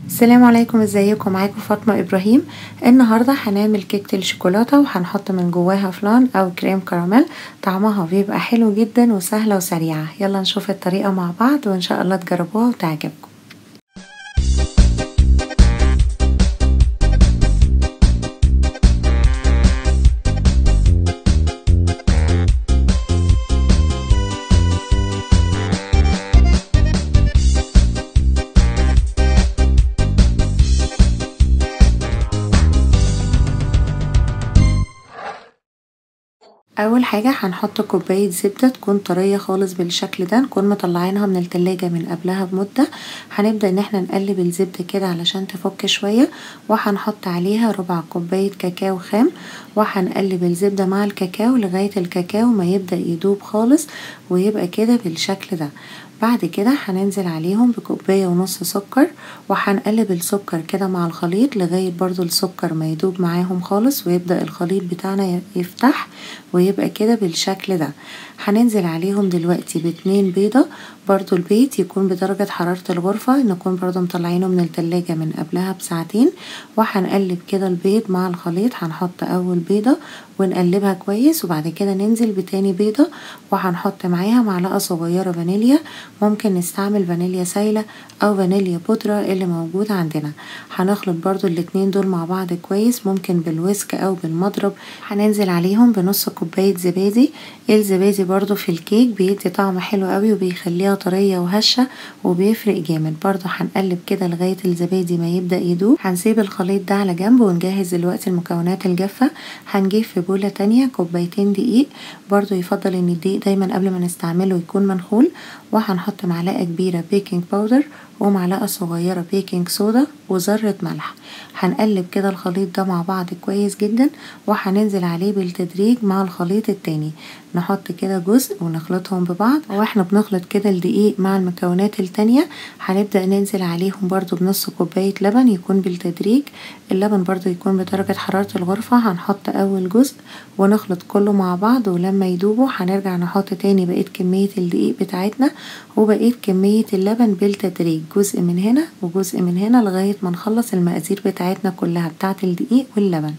السلام عليكم، ازيكم؟ معاكم فاطمة ابراهيم. النهارده هنعمل كيكة الشوكولاتة وهنحط من جواها فلان او كريم كراميل، طعمها بيبقى حلو جدا وسهلة وسريعة. يلا نشوف الطريقة مع بعض وان شاء الله تجربوها وتعجبكم. اول حاجة هنحط كوباية زبدة تكون طرية خالص بالشكل ده، نكون مطلعينها من التلاجة من قبلها بمدة. هنبدا ان احنا نقلب الزبدة كده علشان تفك شوية، وهنحط عليها ربع كوباية كاكاو خام، وهنقلب الزبدة مع الكاكاو لغاية الكاكاو ما يبدا يدوب خالص ويبقى كده بالشكل ده. بعد كده هننزل عليهم بكوباية ونص سكر، وهنقلب السكر كده مع الخليط لغاية برضو السكر ما يدوب معاهم خالص ويبدأ الخليط بتاعنا يفتح ويبقى كده بالشكل ده. هننزل عليهم دلوقتي ب2 بيضة، برضو البيض يكون بدرجة حرارة الغرفة، نكون برضو مطلعينه من التلاجة من قبلها بساعتين. وهنقلب كده البيض مع الخليط، هنحط اول بيضة ونقلبها كويس، وبعد كده ننزل بتاني بيضة، وهنحط معاها معلقة صغيرة فانيليا، ممكن نستعمل فانيليا سايلة او فانيليا بودرة اللي موجود عندنا. هنخلط برضو الاتنين دول مع بعض كويس، ممكن بال whisk او بالمضرب. هننزل عليهم بنص كوباية زبادي. الزبادي برضو في الكيك بيدي طعم حلو قوي وبيخليها طرية وهشة وبيفرق جامد. برضو هنقلب كده لغاية الزبادي ما يبدأ يدوب. هنسيب الخليط ده على جنب ونجهز دلوقتي المكونات الجافة. هنجيب في بولة تانية كوبايتين دقيق، برضو يفضل ان الدقيق دايما قبل ما نستعمله يكون منخول، وهنحط معلقة كبيرة baking powder ومعلقة صغيرة baking soda وذرة ملح. هنقلب كده الخليط ده مع بعض كويس جدا، وهننزل عليه بالتدريج مع الخليط التاني. نحط كده جزء ونخلطهم ببعض، واحنا بنخلط كده الدقيق مع المكونات التانية هنبدأ ننزل عليهم برضو بنص كوباية لبن، يكون بالتدريج. اللبن برضو يكون بدرجة حرارة الغرفة. هنحط اول جزء ونخلط كله مع بعض، ولما يدوبوا هنرجع نحط تاني بقية كمية الدقيق بتاعتنا وبقية كمية اللبن بالتدريج، جزء من هنا وجزء من هنا لغاية ما نخلص المقادير بتاعتنا كلها بتاعت الدقيق واللبن.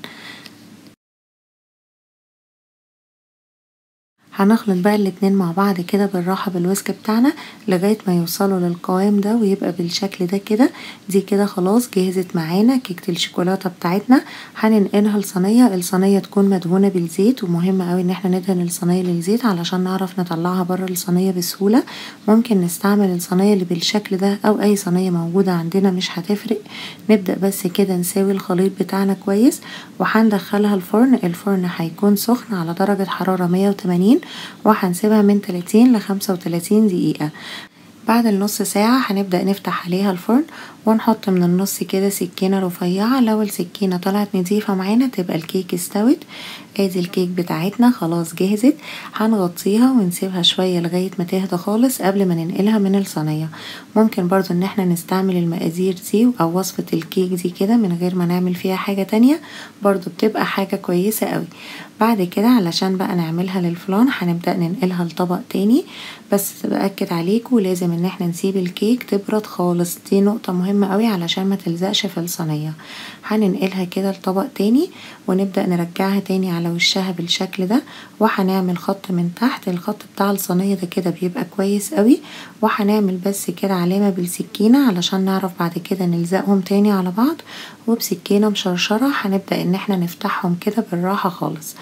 هنخلط بقى الاتنين مع بعض كده بالراحة بالويسك بتاعنا لغاية ما يوصلوا للقوام ده ويبقى بالشكل ده كده. دي كده خلاص جهزت معانا كيكة الشوكولاتة بتاعتنا. هننقلها لصينية، الصينية تكون مدهونة بالزيت، ومهم قوي ان احنا ندهن الصينية للزيت علشان نعرف نطلعها بره الصينية بسهولة. ممكن نستعمل الصينية اللي بالشكل ده او اي صينية موجودة عندنا مش هتفرق. نبدأ بس كده نساوي الخليط بتاعنا كويس، وهندخلها الفرن. الفرن هيكون سخن على درجة حرارة 180، وهنسيبها من 30 ل 35 دقيقة. بعد النص ساعة هنبدأ نفتح عليها الفرن ونحط من النص كده سكينة رفيعة. لو السكينة طلعت نضيفة معانا تبقى الكيك استوت. ادي الكيك بتاعتنا خلاص جهزت. هنغطيها ونسيبها شوية لغاية ما تهدى خالص قبل ما ننقلها من الصينية. ممكن برضو ان احنا نستعمل المقادير دي او وصفة الكيك دي كده من غير ما نعمل فيها حاجة تانية، برضو بتبقى حاجة كويسة قوي. بعد كده علشان بقى نعملها للفلان هنبدأ ننقلها لطبق تاني. بس بأكد عليكم لازم ان احنا نسيب الكيك تبرد خالص، دي نقطة مهمة قوي علشان ما تلزقش في الصينية. هننقلها كده لطبق تاني ونبدأ نرجعها تاني على وشها بالشكل ده، وهنعمل خط من تحت. الخط بتاع الصينية ده كده بيبقى كويس قوي، وهنعمل بس كده علامة بالسكينة علشان نعرف بعد كده نلزقهم تاني على بعض. وبسكينة مشرشرة هنبدأ ان احنا نفتحهم كده بالراحة خالص.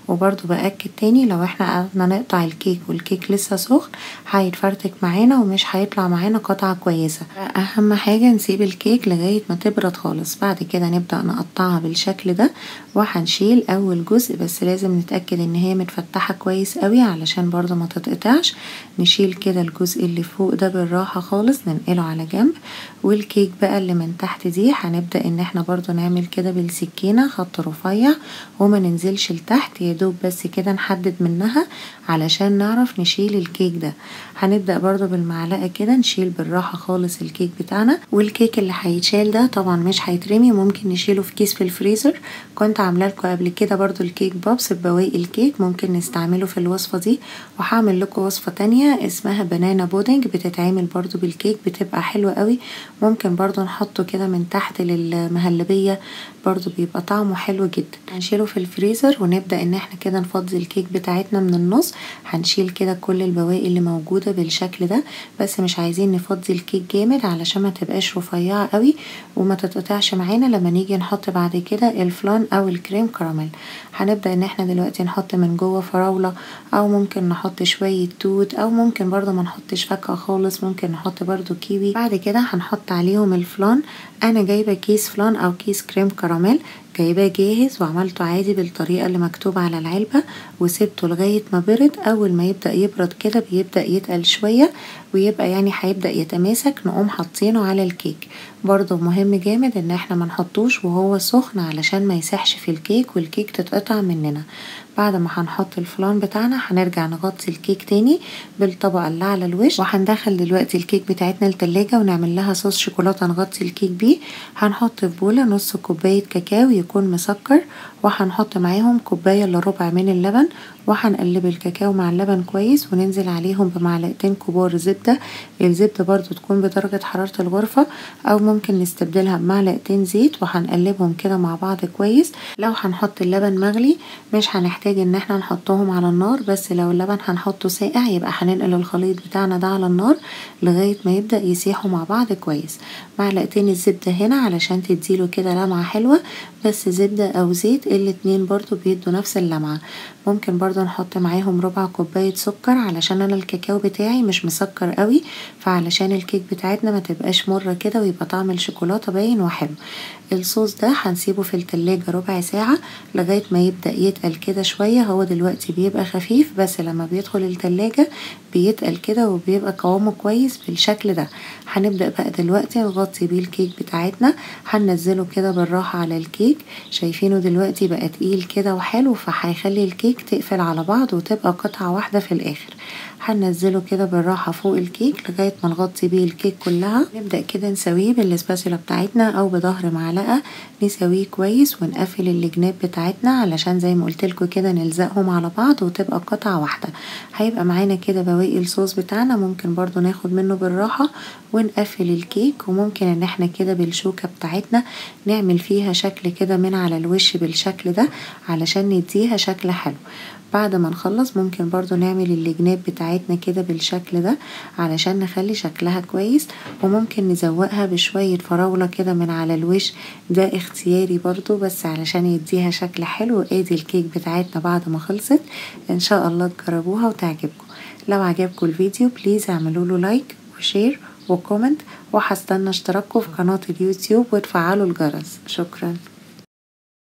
وبرضو بأكد تاني لو احنا قعدنا نقطع الكيك والكيك لسه سخن هيتفرتك معانا ومش هيطلع معانا قطعة كويسة. اهم حاجة نسيب الكيك لغاية ما تبرد خالص. بعد كده نبدأ نقطعها بالشكل ده، وهنشيل اول جزء، بس لازم نتأكد ان هي متفتحة كويس قوي علشان برضو ما تتقطعش. نشيل كده الجزء اللي فوق ده بالراحة خالص، ننقله على جنب. والكيك بقى اللي من تحت دي هنبدأ ان احنا برضو نعمل كده بالسكينة خط رفيع وما ننزلش لتحت، يدوب بس كده نحدد منها علشان نعرف نشيل الكيك ده. هنبدأ برضو بالمعلقة كده نشيل بالراحة خالص الكيك بتاعنا. والكيك اللي هيتشال ده طبعا مش هيترمي، ممكن نشيله في كيس في الفريزر. كنت عامله لكم قبل كده برضو الكيك cake pops ببواقي الكيك، ممكن نستعمله في الوصفة دي. وهعمل لكم وصفة تانية اسمها banana pudding، بتتعمل برضو بالكيك، بتبقى حلوة قوي. ممكن برضو نحطه كده من تحت للمهلبية، برضو بيبقى طعمه حلو جدا. هنشيله في الفريزر ونبدأ ان احنا كده نفضي الكيك بتاعتنا من النص. هنشيل كده كل البواقي اللي موجودة بالشكل ده، بس مش عايزين نفضي الكيك جامد علشان ما تبقاش رفيعة قوي وما تتقطعش معانا لما نيجي نحط بعد كده الفلان او الكريم كراميل. هنبدأ ان احنا دلوقتي نحط من جوه فراولة، او ممكن نحط شوية توت، او ممكن برضو ما نحطش فاكهة خالص، ممكن نحط برضو كيوي. بعد كده هنحط عليهم الفلان. انا جايبة كيس فلان او كيس كريم كراميل، جايباه جاهز وعملته عادي بالطريقة اللي مكتوبة على العلبة، وسبته لغاية ما برد. اول ما يبدأ يبرد كده بيبدأ يتقل شوية ويبقى يعني هيبدأ يتماسك، نقوم حاطينه على الكيك. برضو مهم جامد ان احنا ما نحطوش وهو سخن علشان ما يسحش في الكيك والكيك تتقطع مننا. بعد ما هنحط الفلان بتاعنا هنرجع نغطي الكيك تاني بالطبقة اللي على الوش، وهندخل دلوقتي الكيك بتاعتنا التلاجة ونعمل لها صوص شوكولاتة نغطي الكيك بيه. هنحط في بولة نص كوباية كاكاو يكون مسكر، وهنحط معاهم كوباية الا ربع من اللبن، وهنقلب الكاكاو مع اللبن كويس، وننزل عليهم بمعلقتين كبار زبدة. الزبدة برضو تكون بدرجة حرارة الغرفة، او ممكن نستبدلها بمعلقتين زيت، وهنقلبهم كده مع بعض كويس. لو هنحط اللبن مغلي مش هنحتاج ان احنا نحطهم على النار، بس لو اللبن هنحطه ساقع يبقى هننقل الخليط بتاعنا ده على النار لغاية ما يبدأ يسيحوا مع بعض كويس. معلقتين الزبدة هنا علشان تديله كده لمعة حلوة، بس زبدة او زيت الاتنين برضو بيدوا نفس اللمعة. ممكن برضو نحط معاهم ربع كوباية سكر علشان انا الكاكاو بتاعي مش مسكر قوي، فعلشان الكيك بتاعتنا ما تبقاش مرة كده ويبقى طعم الشوكولاتة باين وحلو. الصوص ده هنسيبه في التلاجة ربع ساعة لغاية ما يبدأ يتقل كده شوية. هو دلوقتي بيبقى خفيف، بس لما بيدخل التلاجة بيتقل كده وبيبقى قوامه كويس بالشكل ده. هنبدأ بقى دلوقتي نغطي بيه الكيك بتاعتنا، هننزله كده بالراحة على الكيك. شايفينه دلوقتي بقى تقيل كده وحلو، فهيخلي الكيك تقفل على بعض وتبقى قطعة واحدة في الاخر. هننزله كده بالراحة فوق الكيك لغاية ما نغطي بيه الكيك كلها. نبدأ كده نسويه بال spatula بتاعتنا او بظهر معلقة، نسويه كويس ونقفل الجناب بتاعتنا علشان زي ما قلت لكم كده نلزقهم على بعض وتبقى قطعة واحدة. هيبقى معانا كده بواقي الصوص بتاعنا، ممكن برضو ناخد منه بالراحة ونقفل الكيك. وممكن ان احنا كده بالشوكة بتاعتنا نعمل فيها شكل كده من على الوش بالشكل ده علشان نديها شكل حلو. بعد ما نخلص ممكن برضو نعمل الجناب بتاعتنا كده بالشكل ده علشان نخلي شكلها كويس، وممكن نزوقها بشوية فراولة كده من على الوش، ده اختياري برضو بس علشان يديها شكل حلو. ادي الكيك بتاعتنا بعد ما خلصت، ان شاء الله تجربوها وتعجبكم. لو عجبكم الفيديو please اعملوا له like و share و comment، وهستنى اشتراككم في قناة اليوتيوب وتفعلوا الجرس. شكرا.